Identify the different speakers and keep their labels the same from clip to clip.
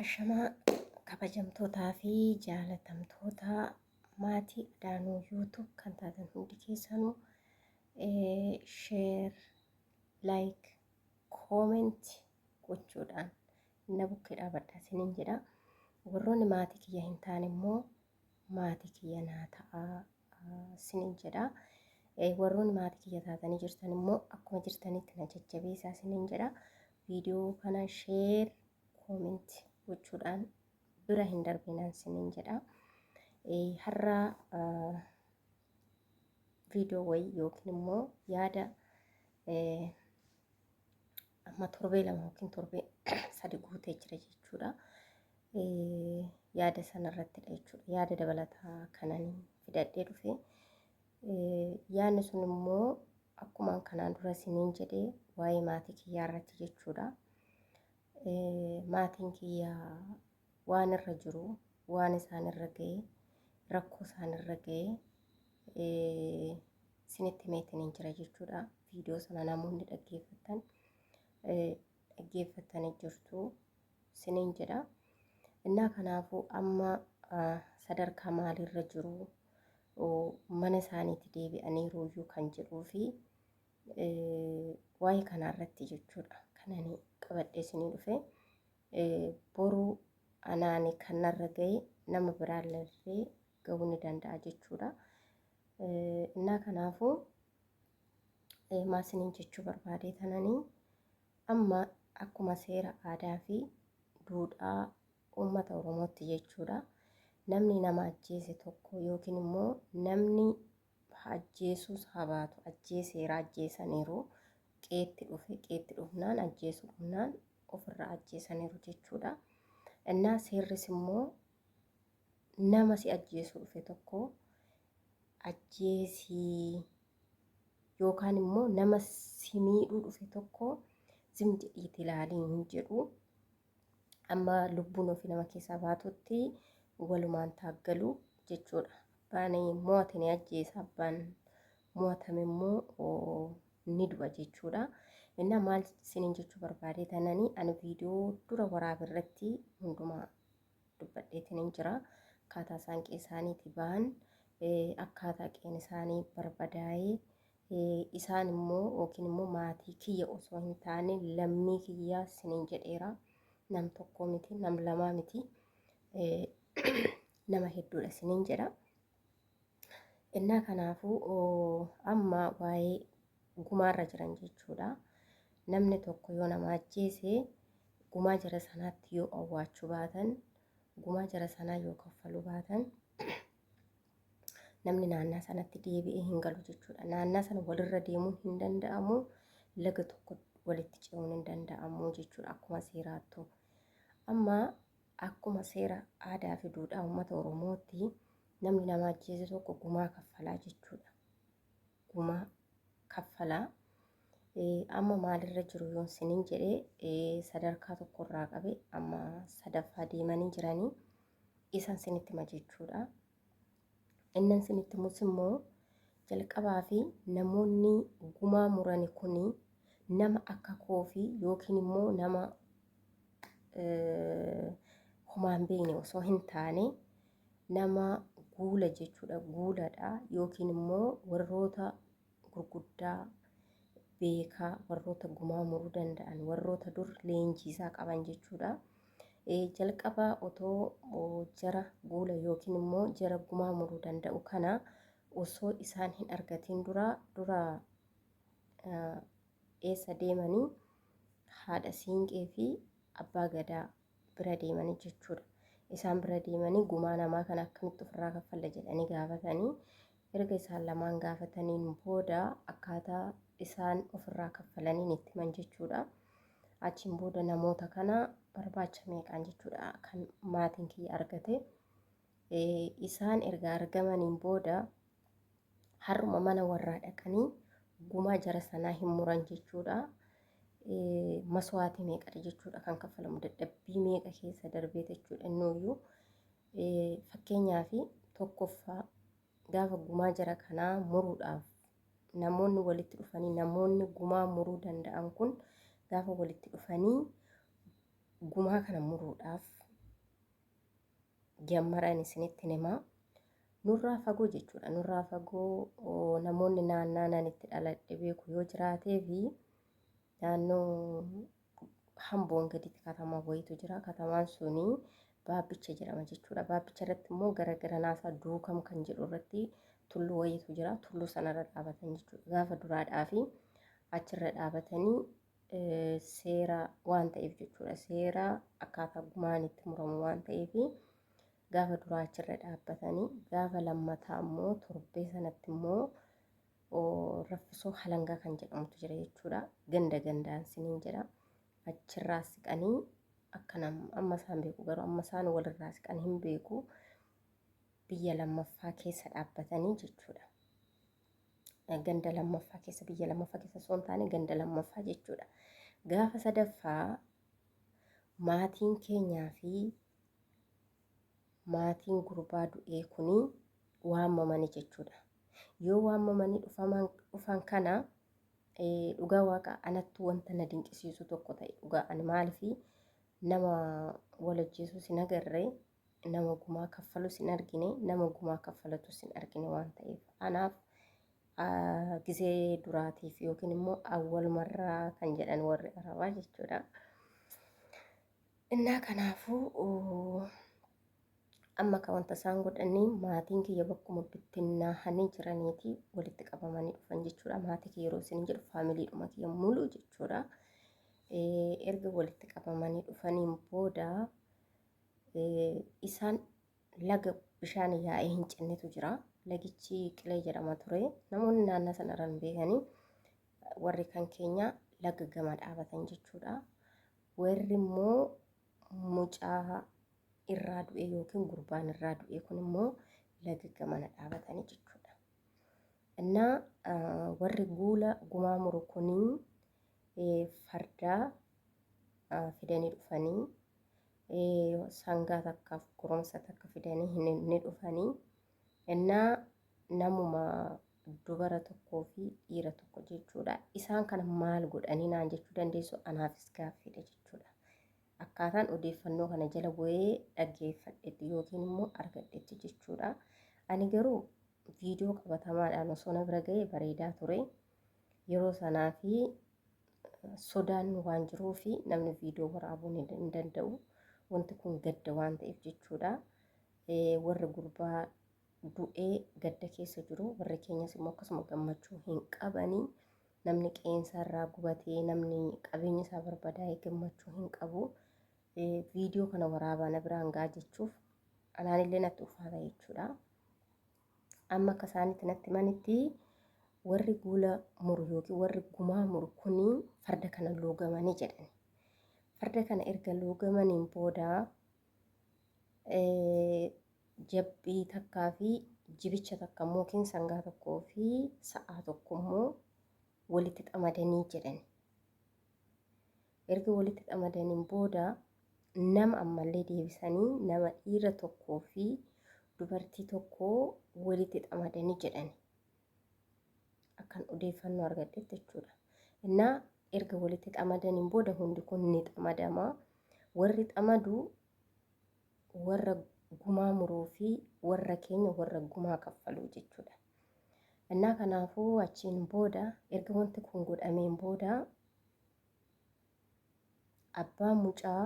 Speaker 1: Ashamaa kabajamtootaa fi jaalatamtoota maatii Adaanuu YouTube kan taatan hundi keessanuu share, like, comment gochuudhaan na bukkee dhaabadhaa isiniin jedha. Warroonni maatii kiyya hin taane immoo maatii kiyya naa ta'aa isiniin jedha. Warroonni maatii kiyya taatanii jirtan immoo akkuma jirtanitti na jajjabeessaa isiniin jedha. Viidiyoo kana share, comment gochuudhaan bira hin darbinaan isiniin jedha. Har'a viidiyoo wayii yookiin immoo yaada amma torbee 2 yookiin torbee 3 guutee jira jechuudha. Yaada sana irrattidha jechuudha. Yaada dabalataa kanan fidadhee dhufe. Yaadni sun immoo akkumaan kanaan dura isiniin jedhee waa'ee maatii kiyyaa irratti jechuudha. Maatiin kiyya waan irra jiru, waan isaan irra ga'e, rakkoo isaan irra ga'e isinitti himeetiin jira jechuudha. Viidiyoo sana namoonni dhaggeeffattan dhaggeeffattanii jirtu isiniin jedha. Innaa kanaafuu amma sadarkaa maaliirra jiru, mana isaaniitti deebi'aniiruuyyuu kan jedhuu fi waa'ee kanaa irratti jechuudha kan ani qabadhee isinii dhufe. Boru anaani kan narra ga'e nama biraallee ga'uu ni danda'a jechuudha. Innaa kanaafuu maal isiniin jechuu barbaadee tananii amma akkuma seera aadaa fi duudhaa uummata Oromootti jechuudha. Namni nama ajjeese tokko yookiin immoo namni ajjeesuus haa baatu ajjeeseera ajjeesaniiru qeetti dhufe qeetti dhufnaan ajjeesuu dhufnaan ofirraa ajjeesaniiru jechuudha. Innaa seerris immoo nama si ajjeesuu dhufe tokko ajjeesii yookaan immoo nama si miidhuu dhufe tokko zim jedhiiti ilaaliin hin jedhu. Amma lubbuun ofii nama keessaa baatutti walumaan taaggalu jechuudha. Abbaan mo'ate ni ajjeesa, abbaan mo'atame immoo ni du'a jechuudha. Innaa maal isiniin jechuu barbaadee tananii ani viidiyoo dura waraabe irratti hundumaa dubbadheetiin hin jira. Akkaataa isaan qe'ee isaaniitii ba'an, akkaataa qe'een isaanii barbadaa'ee isaan immoo yookiin immoo maatii kiyya osoo hin taane lammii kiyyaa isiniin jedheera. Nam tokkoo miti, nam lamaa miti, nama hedduudha isiniin jedha. Innaa kanaafuu amma waa'ee gumaarra jiran jechuudha. Namni tokko yoo nama ajjeese gumaa jara sanaatti yoo awwaachuu baatan, gumaa jara sanaa yoo kaffaluu baatan namni naannaa sanatti deebi'ee hin galu jechuudha. Naannaa sana walirra deemuun hin danda'amu, laga tokko walitti ce'uun hin danda'amu jechuudha akkuma seeraattu. Amma akkuma seera aadaa fi duudhaa uummata Oromootti namni nama ajjeese tokko gumaa kaffalaa jechuudha. Gumaa kaffalaa. Amma maalirra jiru yoon sinin jedhee sadarkaa tokkorraa qabe amma sadaffaa deemanii jiranii isan sinitti hima jechuudha. Innan sinitti himus immoo jalqabaa fi namoonni gumaa murani kuni nama akka koo fi yookiin immoo nama homaa hin beekne osoo hin taane nama guula jechuudha. Guuladha yookiin immoo warroota gurguddaa beekaa warroota gumaa muruu danda'an warroota dur leenjiisaa qaban jechuudha. Jalqaba otoo jara guula yookiin immoo jara gumaa muruu danda'u kana osoo isaan hin argatiin dura dura eessa deemanii haadha siinqee fi abbaa gadaa bira deemanii jechuudha. Isaan bira deemanii gumaa namaa kana akkamitti ofirraa kaffalla jedhanii gaafatanii erga isaan lamaan gaafataniin booda akkaataa isaan ofirraa kaffalaniin itti himan jechuudha. Achiin booda namoota kana barbaacha meeqaan jechuudha kan maatiin kiyya argate. Isaan erga argamaniin booda har'uma mana warraa dhaqanii gumaa jara sanaa hin muran jechuudha. Maswaatii meeqadha jechuudha kan kaffalamu dadhabbii meeqa keessa darbee jechuudha innuuyyuu. Fakkeenyaaf tokkoffaa gaafa gumaa jara kanaa muruudhaaf namoonni walitti dhufanii namoonni gumaa muruu danda'an kun gaafa walitti dhufanii gumaa kana muruudhaaf jammaran isinitti himaa. Nurraa fagoo jechuudha. Nurraa fagoo namoonni naannaa nan itti dhaladhe beeku yoo jiraatee fi naannoo Hamboon gaditti katamaa wayiitu jira. Katamaan suni Baabbicha jedhama jechuudha. Baabbicha irratti immoo gara garanaasaa Duukam kan jedhu irratti tulluu wayiitu jira. Tulluu sanarra dhaabatan jechuudha. Gaafa duraadhaa fi achirra dhaabatanii seera waan ta'eef jechuudha. Seera akkaataa gumaan itti muramu waan ta'eef gaafa duraa achirra dhaabbatanii gaafa lammataa immoo torbee sanatti immoo raffisoo halangaa kan jedhamutu jira jechuudha. Ganda gandaan siniin jedha. Achirraa siqanii akka amma isaan beeku garuu amma isaan walirraa siqan hin beeku biyya lammaffaa keessa dhaabbatanii jechuudha. Ganda lammaffaa keessa biyya lammaffaa keessa osoo hin taane ganda lammaffaa jechuudha. Gaafa sadaffaa maatiin keenyaa fi maatiin gurbaa du'ee kuni waamamanii jechuudha. Yoo waamamanii dhufan kana dhugaa waaqa anattu wanta na dinqisiisu tokko ta'e dhugaa ani maalifi nama wal ajjeesus hin agarre nama gumaa kaffalus hin argine nama gumaa kaffalatus hin argine waan ta'eef anaaf gisee duraatiif yookiin immoo awwalumarraa kan jedhan warri arabaa jechuudha. Innaa kanaafuu amma kan wanta isaan godhanii maatiin kiyya bakkuma bittinnaahanii jiraniiti walitti qabamanii dhufan jechuudha. Maatii kiyya yeroo isin jedhu faamiliidhuma kiyya muluu jechuudha. Erga walitti qabamanii dhufaniin booda isaan laga bishaan yaa'ee hin cinnetu jira. Lagichi Qilee jedhama ture. Namoonni naannoo sana irra hin beekanii warri kan keenya laga gama dhaabatan jechuudha. Warri immoo mucaa irraa du'e yookiin gurbaan irraa du'e kun immoo laga gamana dhaabatanii jechuudha. Innaa warri guula gumaa muru kunii fardaa fidanii dhufanii sangaa takkaaf goromsa takka fidanii ni dhufanii. Innaa namuma dubara tokkoo fi dhiira tokko jechuudha. Isaan kana maal godhanii naan jechuu dandeessu anaafis gaaffiidha jechuudha. Akkaataan odeeffannoo kana jala bu'ee dhaggeeffadhetti yookiin immoo argadhetti jechuudha. Ani garuu viidiyoo qabatamaadhaan osoo na bira ga'ee bareedaa ture. Yeroo sanaa fi sodaan waan jiruu fi namni viidiyoo waraabuu hin danda'u. Wanti kun gadda waan ta'eef jechuudha. Warri gurbaa du'ee gadda keessa jiru warri keenyas immoo akkasuma gammachuu hin qabanii namni qeensa irraa gubatee namni qabeenya isaa barbadaa'ee gammachuu hin qabu. Viidiyoo kana waraabaa na biraan ga'a jechuuf anaanillee natti ulfaata jechuudha. Amma akka isaanitti natti himanitti warri guula muru yookiin warri gumaa muru kuni farda kana loogamanii jedhani. Farda kana erga loogamaniin booda jabbii takkaa fi jibicha takka immoo yookiin sangaa tokkoo fi sa'aa tokko immoo walitti xamadanii jedhan. Erga walitti xamadaniin booda nama ammallee deebisanii nama dhiira tokkoo fi dubartii tokko walitti xamadanii jedhan. Akkan odeeffannoo argadhetti jechuudha. Innaa erga walitti xamadaniin booda hundi kun ni xamadama. Warri xamadu warra gumaa muruu fi warra keenya warra gumaa kaffaluu jechuudha. Innaa kanaafuu achiin booda erga wanti kun godhameen booda abbaan mucaa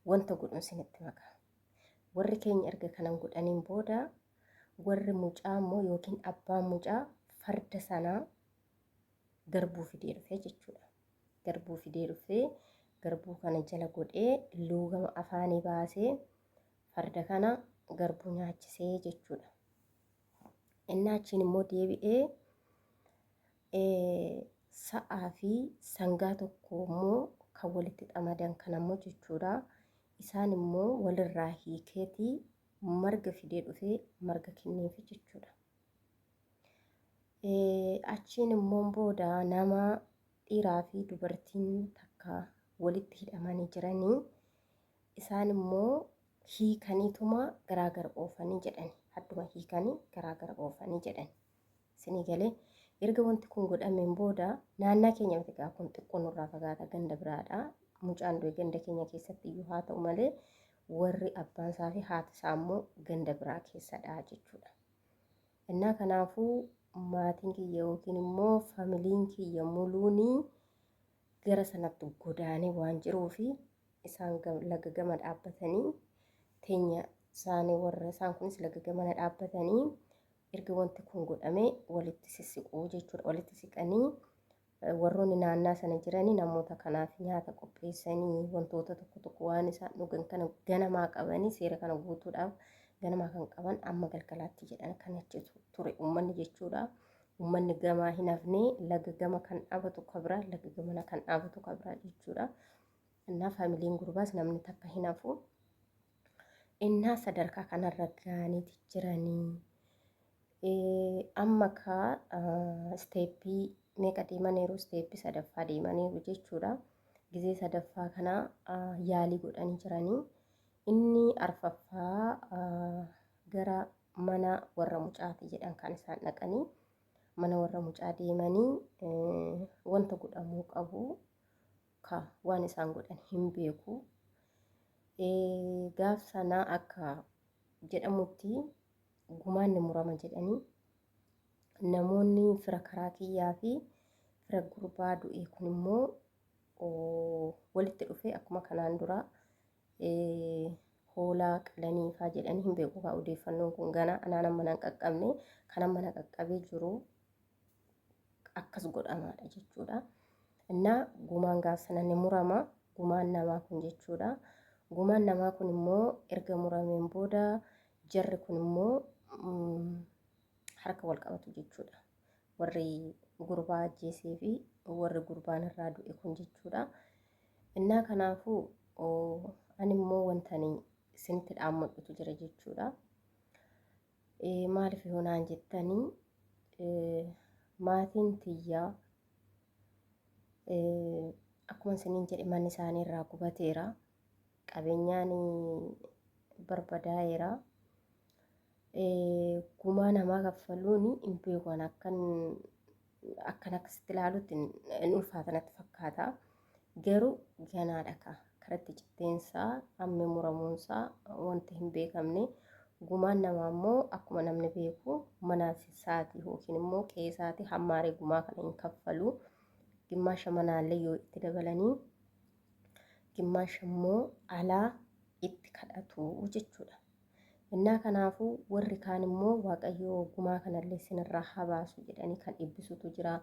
Speaker 1: wanta godhuun isinitti maka. Warri keenya erga kanan godhaniin booda warri mucaa immoo yookiin abbaan mucaa farda sanaa garbuu fidee dhufee jechuudha. Garbuu fidee dhufee garbuu kana jala godhee luugama afaanii baasee farda kana garbuu nyaachisee jechuudha. Inni achiin immoo deebi'ee sa'aa fi sangaa tokko immoo kan walitti xamadan kana immoo jechuudha. Isaan immoo walirraa hiikeetii marga fidee dhufee marga kenneefi jechuudha. Achiin immoo booda nama dhiiraa fi dubartiin takka walitti hidhamanii jiranii isaan immoo hiikaniituma garaagara oofanii jedhani. Hadduma hiikanii garaagara oofanii jedhani. Isinii galee erga wanti kun godhameen booda naannaa keenya miti gaa kun xiqqoo nurraa fagaata ganda biraadha. Mucaan du'e ganda keenya keessatti iyyuu haa ta'u malee Warri abbaan isaa fi haati isaa immoo ganda biraa keessadha jechuudha. Innaa kanaafuu maatiin kiyya yookiin immoo familiin kiyya muluunii gara sanatti godaanee waan jiruufi isaan laga gama dhaabbatanii teenya isaanii warra isaan kunis laga gamana dhaabbatanii erga wanti kun godhame walitti sissiquu jechuudha. Walitti siqanii warroonni naannaa sana jiranii namoota kanaaf nyaata qopheessanii wantoota tokko tokko waan isaan dhugan kana ganamaa qabanii seera kana guutuudhaaf ganamaa kan qaban amma galgalaatti jedhan kan achi ture uummanni jechuudha. Uummanni gamaa hin hafne laga gama kan dhaabatu kabira laga gamana kan dhaabatu kabira jechuudha. Innaa faamiliin gurbaas namni takka hin hafu. Innaa sadarkaa kanarra ga'aniiti jiranii. Amma kaa isteeppii meeqa deemaniiru? Isteeppii sadaffaa deemaniiru jechuudha. Gizee sadaffaa kana yaalii godhanii jiranii. Inni arfaffaa gara mana warra mucaati jedhan kan isaan dhaqanii mana warra mucaa deemanii wanta godhamuu qabu ka waan isaan godhan hin beeku. Gaaf sanaa akka jedhamutti gumaan ni murama jedhanii namoonni fira karaa kiyyaa fi fira gurbaa du'e kun immoo walitti dhufee akkuma kanaan dura hoolaa qalanii faa jedhanii hin beeku kaa odeeffannoon kun ganaa anaan amma nan qaqqabne kan amma na qaqqabee jiru akkas godhamaadha jechuudha. Innaa gumaan gaaf sana ni murama gumaan namaa kun jechuudha. Gumaan namaa kun immoo erga murameen booda jarri kun immoo harka wal qabatu jechuudha. Warri gurbaa ajjeesee fi warri gurbaan irraa du'e kun jechuudha. Innaa kanaafuu ani immoo wantani isinitti dhaammadhutu jira jechuudha. Maaliif yoo naan jettanii maatiin tiyyaa akkuma isiniin jedhe manni isaanii irraa gubateera. Qabeenyaan barbadaa'eera. Gumaa namaa kaffaluun hin beeku an akkan akkan akkasitti ilaalutti hin ulfaata natti fakkaata. Garuu ganaadha ka karatti citteensaa hammi muramuunsaa wanti hin beekamne. Gumaan namaa immoo akkuma namni beeku mana isaati yookiin immoo qe'ee isaati hammaaree gumaa kana hin kaffalu. Gimmaasha manaallee yoo itti dabalanii gimmaasha immoo alaa itti kadhatu jechuudha. Innaa kanaafuu warri kaan immoo Waaqayyo gumaa kanallee isinirraa haa baasu jedhanii kan eebbisutu jira.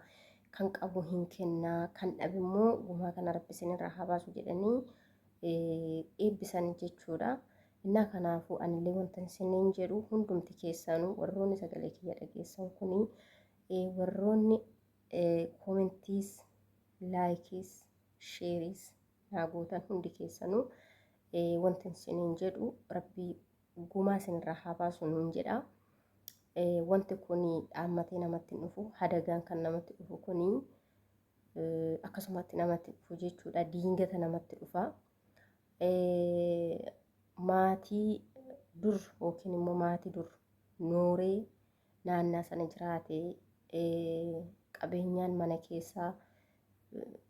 Speaker 1: Kan qabu hin kennaa, kan dhabe immoo gumaa kana Rabbi isinirraa haa baasu jedhanii eebbisan jechuudha. Innaa kanaafuu anillee wanta isiniin jedhu hundumti keessanuu warroonni sagalee kiyya dhageessan kuni warroonni koomentiis, laayikiis, sheeriis naa gootan hundi keessanuu wanti isiniin jedhu rabbii gumaa isinirraa haa baasu nuun jedha. Wanti kun dhaammatee namatti hin dhufu hadagaan kan namatti dhufu kun akkasumatti namatti dhufu jechuudha. Diingata namatti dhufa. Maatii dur yookiin immoo maatii dur nooree naannaa sana jiraate qabeenyaan mana keessaa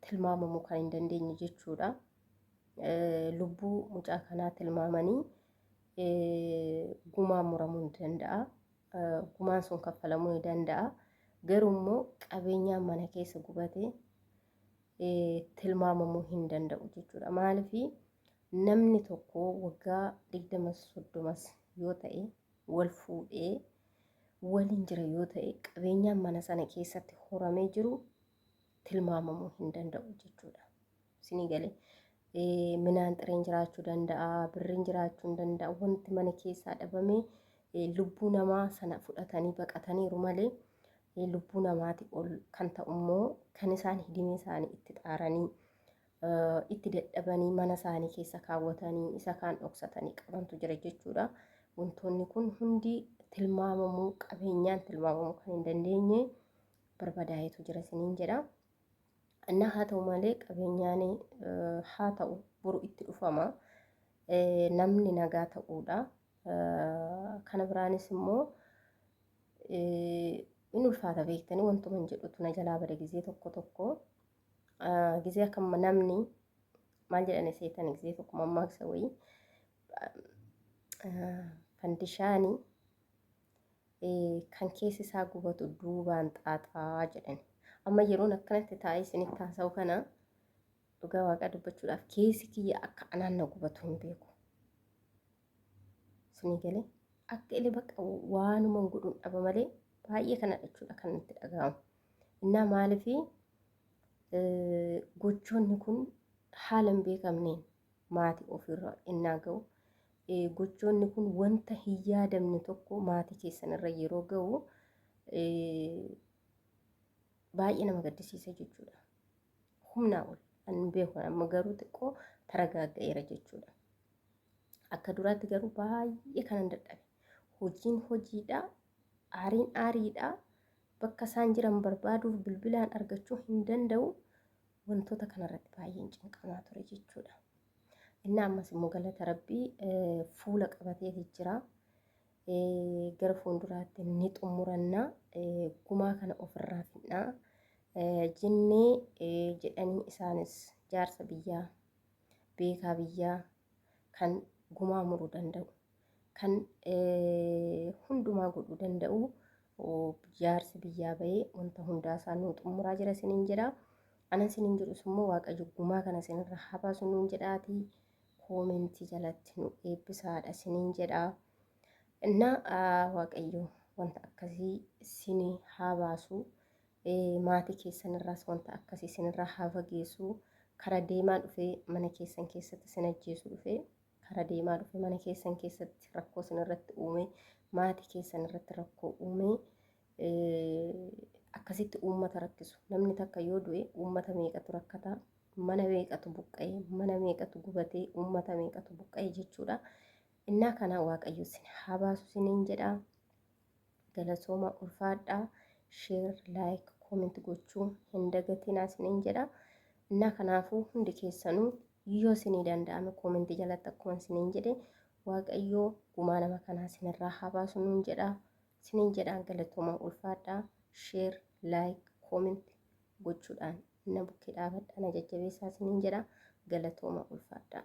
Speaker 1: tilmaamamuu kan hin dandeenye jechuudha. Lubbuu mucaa kanaa tilmaamanii gumaan muramuu ni danda'a. Gumaan sun kaffalamuu ni danda'a. Garuu immoo qabeenyaan mana keessa gubate tilmaamamuu hin danda'u jechuudha. Maaliif namni tokko waggaa 20 30s yoo ta'e wal fuudhee waliin jira yoo ta'e qabeenyaan mana sana keessatti horamee jiru tilmaamamuu hin danda'u jechuudha. Isinii galee minaan xireen jiraachuu danda'a, birriin jiraachuu hin danda'a. Wanti mana keessaa dhabame lubbuu namaa sana fudhatanii baqataniiru malee lubbuu namaati ol kan ta'u immoo kan isaan hidimee isaanii itti xaaranii itti dadhabanii mana isaanii keessa kaawwatanii isa kaan dhoksatanii qabantu jira jechuudha. Wantoonni kun hundi tilmaamamuu qabeenyaan tilmaamamuu kan hin dandeenye barbadaa'etu jira isiniin jedha. Innaa haa ta'u malee qabeenyaan haa ta'u boru itti dhufama. Namni nagaa ta'uudha. Kana biraanis immoo in ulfaata beektanii wantuma hin jedhutu na jalaa bada gizee tokko tokko. Gizee akkam namni maal jedhani seetan gizee tokko mammaaksa wayii Fandishaani kan keessi isaa gubatu duubaan xaaxaa jedhan. Amma yeroon akkanatti taa'ee isinitti haasa'u kana dhugaa waaqaa dubbachuudhaaf keessi kiyya akka anaan na gubatu hin beeku. Isinii galee akka ilee bakka waanuma godhuun dhaba malee baay'ee kana jechuudha kan itti dhaga'amu. Innaa maaliifi gochoonni kun haala hin beekamneen maatii ofiirra innaa ga'u gochoonni kun wanta hin yaadamne tokko maatii keessan irra yeroo ga'u baay'ee nama gaddisiisa jechuudha. Humnaa ol an beeku amma garuu xiqqoo taragaaga'eera jechuudha. Akka duraatti garuu baay'ee kanan dadhabe. Hojiin hojiidha, aariin aariidha. Bakka isaan jiran barbaaduuf bilbilaan argachuu hin danda'u. Wantoota kanarratti baay'een cinqamaa ture jechuudha. Inni ammas immoo galata rabbii fuula qabateeti jira. Gara fuulduraatti ni xumuranna. Gumaa kana ofirraa fidnaa jennee jedhanii isaanis jaarsa biyyaa beekaa biyyaa kan gumaa muruu danda'u kan hundumaa godhuu danda'u jaarsi biyyaa bahee wanta hundaa isaa nuu xumuraa jira isiniin jedha. Ana isiniin jedhus immoo Waaqayyo gumaa kana isinirra haa baasu nuun jedhaatii koomentii jalatti nu eebbisaadha isiniin jedha. Innaa Waaqayyo wanta akkasii isinii haa baasu. Maatii keessanirraas wanta akkasii isinirraa haa fageessu. Kara deemaa dhufee mana keessan keessatti isin ajjeesu dhufee kara deemaa dhufe mana keessan keessatti rakkoo isin irratti uume maatii keessan irratti rakkoo uume akkasitti uummata rakkisu namni takka yoo du'e uummata meeqatu rakkata mana meeqatu buqqa'e mana meeqatu gubatee uummata meeqatu buqqa'e jechuudha. Innaa kana waaqayyo isin haa baasu isiniin jedha. Galatooma ulfaadhaa sheer laayik koomenti gochuu hin dagatinaa isiniin jedha. Innaa kanaafuu hundi keessanuu yoo isinii danda'ame koomenti jalatti akkuma isiniin jedhe waaqayyoo gumaa nama kanaa isinirraa haa baasu nuun jedha. Isiniin jedha galatooma ulfaadhaa sheer laayik koomenti gochuudhaan na bukkee dhaabadhaa na jajjabeessaa isiniin jedha galatooma ulfaadhaa.